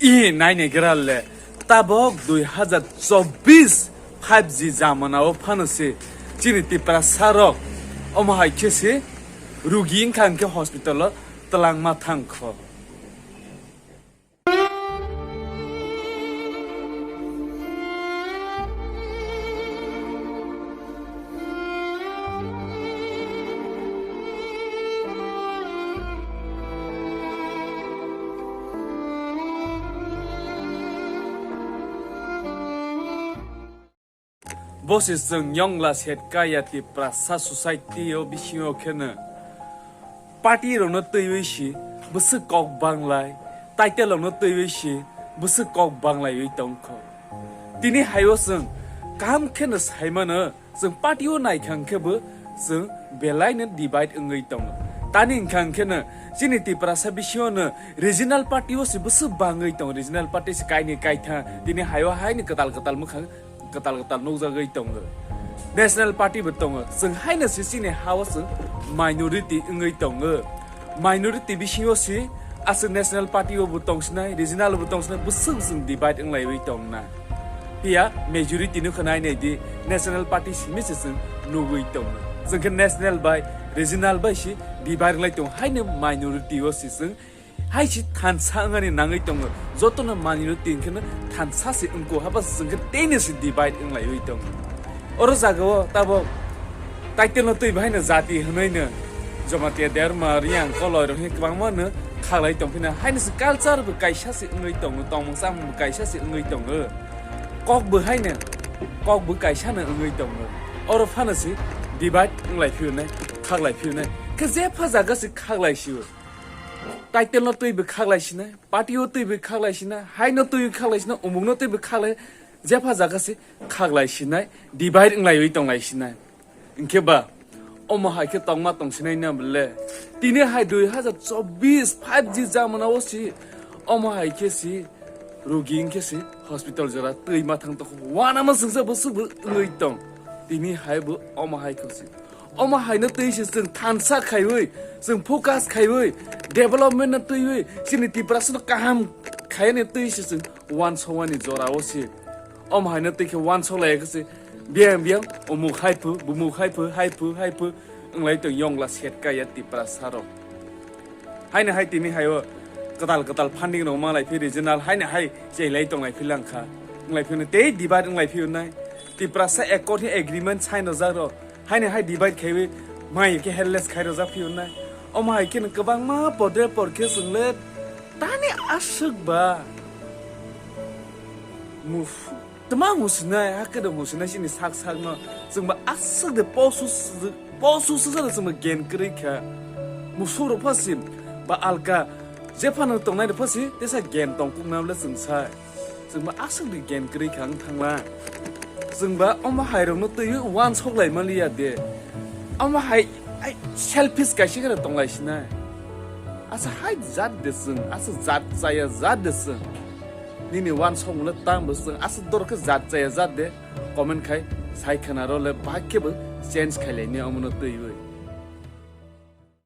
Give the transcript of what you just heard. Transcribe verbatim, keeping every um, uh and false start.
I naini gral le tabok dui hazar chobbish five G jamana o phano se chini Tiprasa rok omo hai khe se rugi wngkha hwnkhe hospital o twlangma thang kho. Bo se chwng yongla set kaya Tiprasa society o bisingo kheno party rokno twiwi si bwswk kok banglai, title rokno twiwi si bwswk kok banglaiwi tongkho. Tini haio chwng kaham kheno saimano, chwng party o naikha hwnkhe bo chwng belaino divide wngwi tongo. Tani wngkha hwnkhe no chini Tiprasa bisingo no regional party o se bwswk bangwi tongo, regional party se kaini kaitha tini haio haini kwtal kwtal mwkhang kwtal kwtal nukjagwi tongo. National party bo tongo, chwng haino se chini hao chwng minority wngwi tongo. Minority bisingo se aswk national party o bo tongsinai, regional o bo tongsinai, bwswk bwswk divide wnglaiwi tongna. Phiya majority no khwnai nai di, national party simi se chwng nugwi tongo. Chwng khe national bai regional bai se divide wnglai tongo, haino minority o se chwng hai se thansa wngani nangwi tongo. Jotono minority hwnkhe no thansa se wngkho, haba se chwng khe teino se divide wnglaiwi tongo. Oro jagao tabok title no twi bahaino jati hwnwi no Jamatia Derma, Riang, Koloi rok hwnwi kwbangma no khaklai tongphina. Haino se culture bo kaisa se wngwi tongo, tongmung chamung bo kaisa se wngwi tongo. Kok bo haino, kok bo kaisa no wngwi tongo. Oro phano se divide wnglai phiyonai, khaklai phiyonai. Khe jepha jaga se khaklai sio. Title no twi bo khaklai sinai, party o twi bo khaklai sinai, hai no twi bo khaklai sinai, umung no twi bo khaklai, jepha jaga se khaklai sinai, divide wnglaiwi tonglai sinai. Hinkhe ba, omo hai khe tongma tongsinai na bole. Tini hai dui hazar chobbish five G jamana o si, omo hai khe si, rugi hinkhe si, hospital jora twi ma thang tokho. Wana ma swngsa bo subu wngwi tong. Tini hai bo omo hai khe si. Omo hai no twi si chwng thansa khaiwi, chwng focus khaiwi, development no twiwi, chini Tiprasa no kaham khaini twi si chwng wansokmani jora o si. Omo hai no twi khe wansok lai khe si. Biyang biyang, umuk hai phu, bumuk hai phu, hai phu, hai phu, wnglai tong yongla set kaya Tiprasa rok. Haino hai tini haio kwtal kwtal funding rok ma lai phi regional, haino hai chei lai tong lai phi lang kha. Wnglai phi no tei divide wnglai phi nai. Tiprasa Accord ni agreement sign rojak rok. Haino hai divide khaiwi mai khe headless khai rojak phi nai. Omo hai khe no kwbangma podre por khe chwng le tani aswk ba. Move. Tma musinai, hakhe do musinai chini sak sak no. Chwng ba aswk de posu s-, posu swsa de chwng ba gen kwrwi kha. Musuk rok pha si ba alka jephano tongnai rok pha si tesa gen tong kuk na bole chwng sai. Chwng ba aswk de gen kwrwi kha wng thangla. Chwng ba omo hai rok no twi wansok lai maliya de. Omo hai, ai, selfish kaisa khe tong lai sinai. Asa hai jat de chwng, asa jat chaya jat de chwng. Nini wansokmung le tang bo chwng aswk dor khe jat chaya jat de comment khai sai khwna rw le bahai khe bo change khai lai ni omo no twiwi.